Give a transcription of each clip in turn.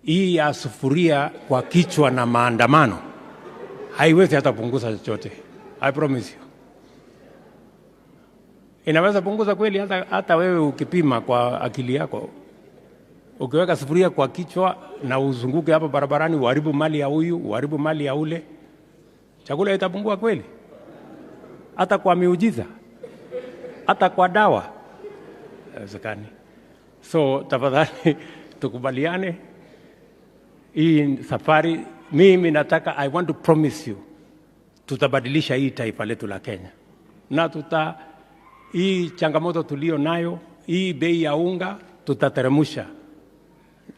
Hii ya sufuria kwa kichwa na maandamano haiwezi hata punguza chochote. I promise you. Inaweza punguza kweli, hata wewe ukipima kwa akili yako, ukiweka sufuria kwa kichwa na uzunguke hapa barabarani, uharibu mali ya huyu, uharibu mali ya ule, chakula itapungua kweli? Hata kwa miujiza, hata kwa dawa, haiwezekani. So tafadhali tukubaliane hii safari. Mimi nataka, I want to promise you, tutabadilisha hii taifa letu la Kenya na tuta hii changamoto tulio nayo, hii bei ya unga tutateremusha,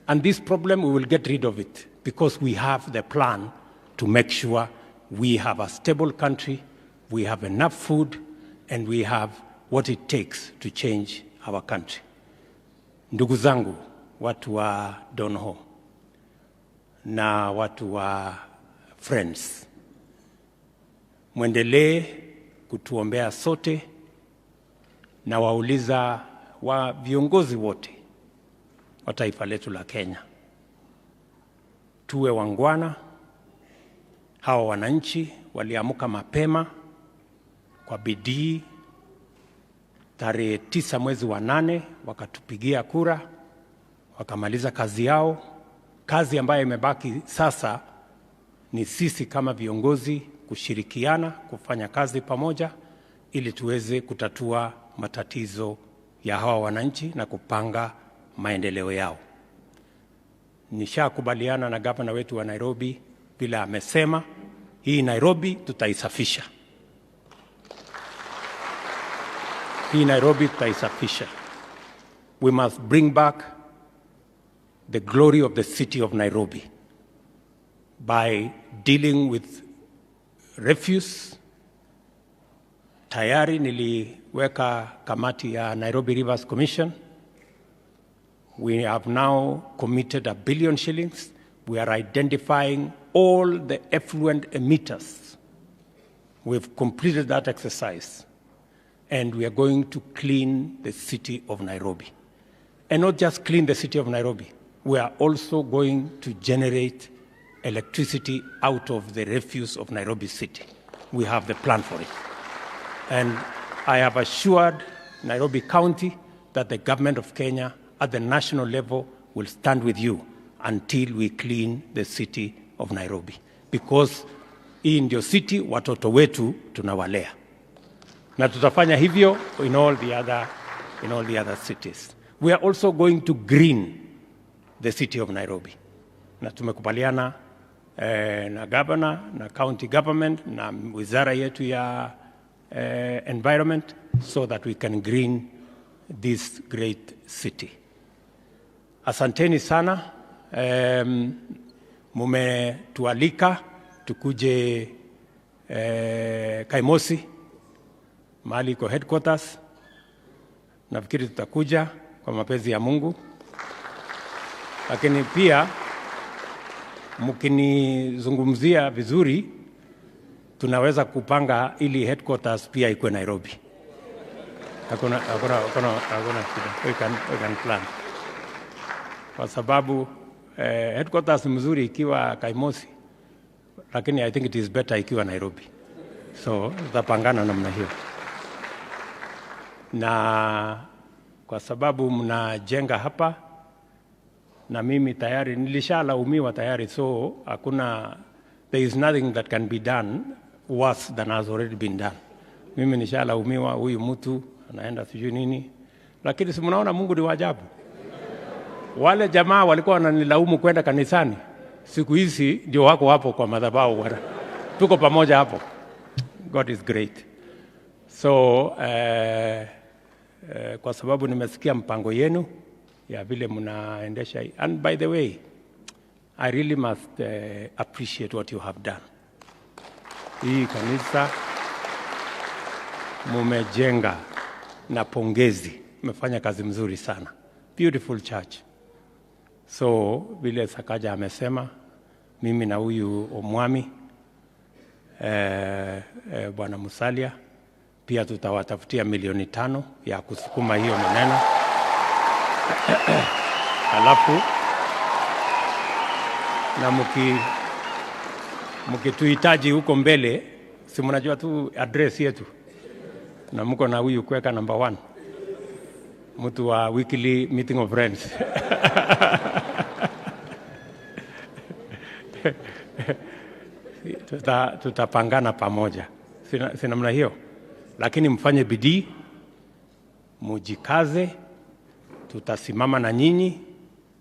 and this problem we will get rid of it because we have the plan to make sure we have a stable country, we have enough food, and we have what it takes to change our country. Ndugu zangu, watu wa Donholm na watu wa Friends, mwendelee kutuombea sote, na wauliza wa viongozi wote wa taifa letu la Kenya, tuwe waungwana. Hawa wananchi waliamka mapema kwa bidii tarehe 9 mwezi wa 8 wakatupigia kura, wakamaliza kazi yao. Kazi ambayo imebaki sasa ni sisi kama viongozi kushirikiana kufanya kazi pamoja ili tuweze kutatua matatizo ya hawa wananchi na kupanga maendeleo yao. Nishakubaliana na gavana wetu wa Nairobi vile amesema, hii Nairobi tutaisafisha. Hii Nairobi tutaisafisha. We must bring back the glory of the city of Nairobi by dealing with refuse. Tayari niliweka kamati ya Nairobi Rivers Commission. We have now committed 1 billion shillings. We are identifying all the effluent emitters. We've completed that exercise and we are going to clean the city of Nairobi. And not just clean the city of Nairobi, we are also going to generate electricity out of the refuse of Nairobi City. We have the plan for it. And I have assured Nairobi County that the government of Kenya at the national level will stand with you until we clean the city of Nairobi. Because hii ndio city watoto wetu tunawalea, na tutafanya hivyo in all the other cities. We are also going to green the city of Nairobi, na tumekubaliana na governor na county government na wizara yetu ya environment so that we can green this great city. Asanteni sana, mumetualika tukuje Kaimosi mahali iko headquarters. Nafikiri tutakuja kwa mapenzi ya Mungu, lakini pia mkinizungumzia vizuri, tunaweza kupanga ili headquarters pia ikuwe Nairobi. Hakuna, hakuna, hakuna, hakuna shida. We can plan kwa sababu headquarters mzuri ikiwa Kaimosi, lakini I think it is better ikiwa Nairobi, so tutapangana namna hiyo, na kwa sababu mnajenga hapa na mimi tayari nilishalaumiwa tayari, so hakuna, there is nothing that can be done worse than has already been done. Mimi nishalaumiwa, huyu mtu anaenda sijui nini, lakini si mnaona Mungu ni wa ajabu. Wale jamaa walikuwa wananilaumu kwenda kanisani, siku hizi ndio wako hapo kwa madhabahu bwana, tuko pamoja hapo. God is great. So kwa sababu nimesikia mpango yenu ya vile mnaendesha, and by the way I really must appreciate what you have done. Hii kanisa mumejenga na pongezi, mmefanya kazi mzuri sana. Beautiful church. So vile Sakaja amesema, mimi na huyu Omwami Bwana Musalia pia tutawatafutia milioni 5 ya kusukuma hiyo maneno alafu Na mkituhitaji huko mbele, si mnajua tu address yetu, na mko na huyu Quaker number one, mtu wa weekly meeting of friends. Tutapangana pamoja, si namna hiyo, lakini mfanye bidii, mujikaze, tutasimama na nyinyi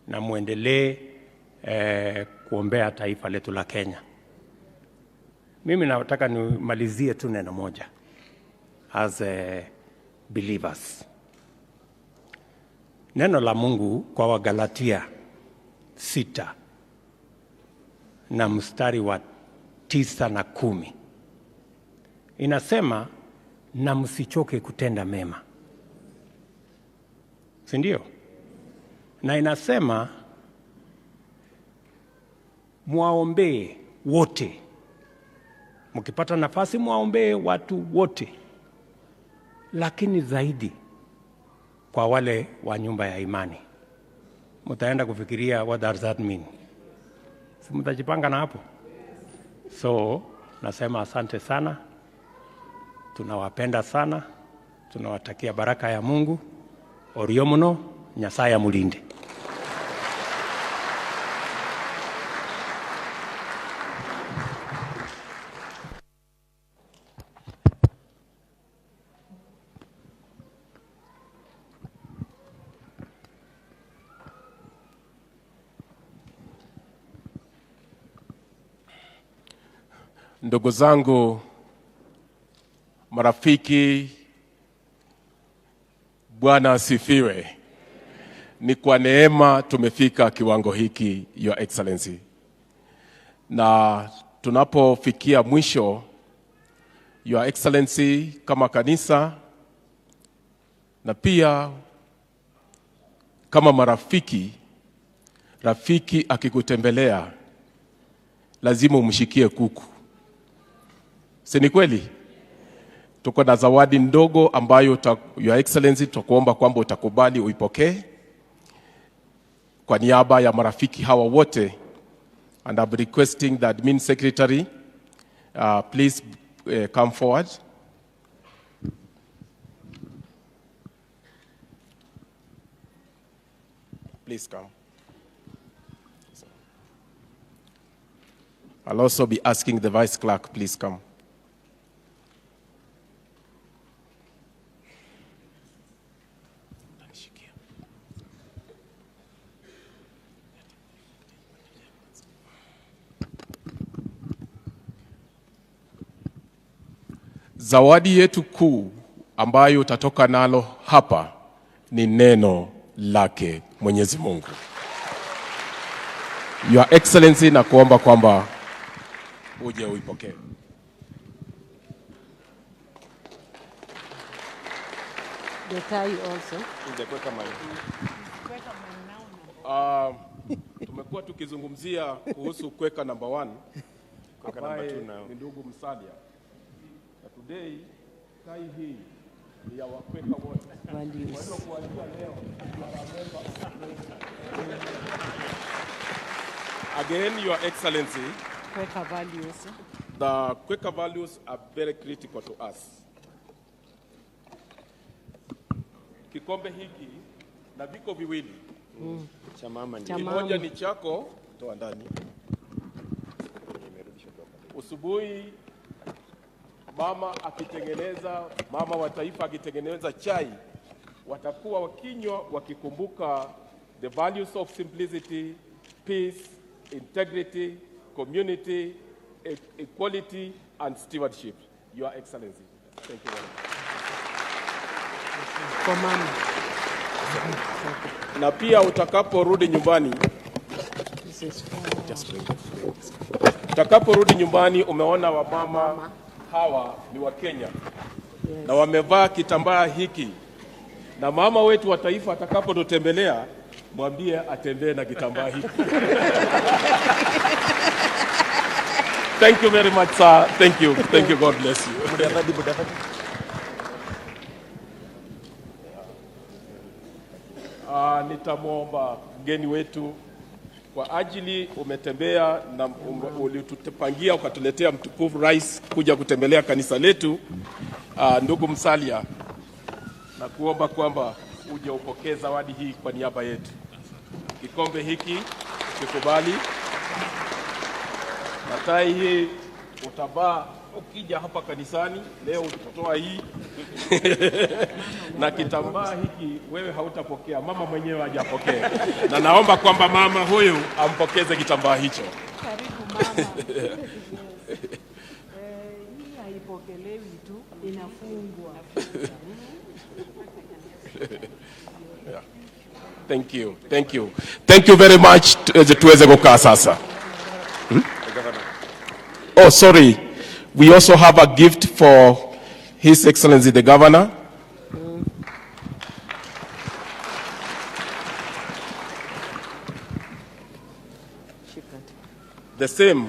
na muendelee kuombea taifa letu la Kenya. Mimi nataka nimalizie tu neno moja as believers. Neno la Mungu kwa Wagalatia 6 na mstari wa 9 na 10 inasema, na msichoke kutenda mema. Si ndio? Na inasema muwaombee wote. Mkipata nafasi muwaombee watu wote. Lakini zaidi kwa wale wa nyumba ya imani. Mtaenda kufikiria what does that mean? Si mtajipanga na hapo? So, nasema asante sana. Tunawapenda sana. Tunawatakia baraka ya Mungu. Oriomono, Nyasaye amulinde. Ndugu zangu, marafiki, Bwana asifiwe. Ni kwa neema tumefika kiwango hiki, Your Excellency. Na tunapofikia mwisho, Your Excellency, kama kanisa na pia kama marafiki, rafiki akikutembelea lazima umshikie kuku. Si ni kweli? Tuko na zawadi ndogo ambayo Your Excellency tutakuomba kwamba utakubali uipokee kwa niaba ya marafiki hawa wote. And I'm requesting the admin secretary, please come forward. Please come. I'll also be asking the vice clerk, please come. Zawadi yetu kuu ambayo utatoka nalo hapa ni neno lake Mwenyezi Mungu. Your Excellency, na kuomba kwamba uje uipokee. The tie also. Tumekuwa tukizungumzia kuhusu Quaker number 1, Quaker number 2 now. Ni ndugu Musalia. Na today tai hii ni ya Wakweka wote. Values. Again, Your Excellency, Quaker values. The Quaker values are very critical to us. Kikombe hiki na viko viwili. Cha mama ndio. Cha mama. Kimoja ni chako, toa ndani. Usubuhi mama akitengeneza, mama wa taifa akitengeneza chai, watakuwa wakinywa wakikumbuka the values of simplicity, peace, integrity, community, equality and stewardship. Your Excellency. Thank you very much. For mama. Na pia utakaporudi nyumbani, This is for just bring it. Utakaporudi nyumbani umeona wamama hawa ni wa Kenya. Yes. Na wamevaa kitambaa hiki. Na mama wetu wa taifa atakapotutembelea, mwambie atembee na kitambaa hiki. Thank you very much, sir. Thank you. Thank you. God bless you. Nitamwomba mgeni wetu Kwa ajili umetembea na ulitupangia ukatuletea mtukufu rais kuja kutembelea kanisa letu. Ndugu Musalia, nakuomba kwamba uje upokee zawadi hii kwa niaba yetu. Kikombe hiki kikubali, na tai hii utavaa ukija hapa kanisani leo, utatoa hii na kitambaa hiki wewe hautapokea, mama mwenyewe hajapokea, na naomba kwamba mama huyu ampokeze kitambaa hicho. Karibu mama. Yes. Hii haipokelewi tu, inafungwa. Thank you, thank you, thank you very much. Tuweze kukaa sasa. Oh, sorry. We also have a gift for His Excellency the Governor. Shika. The same.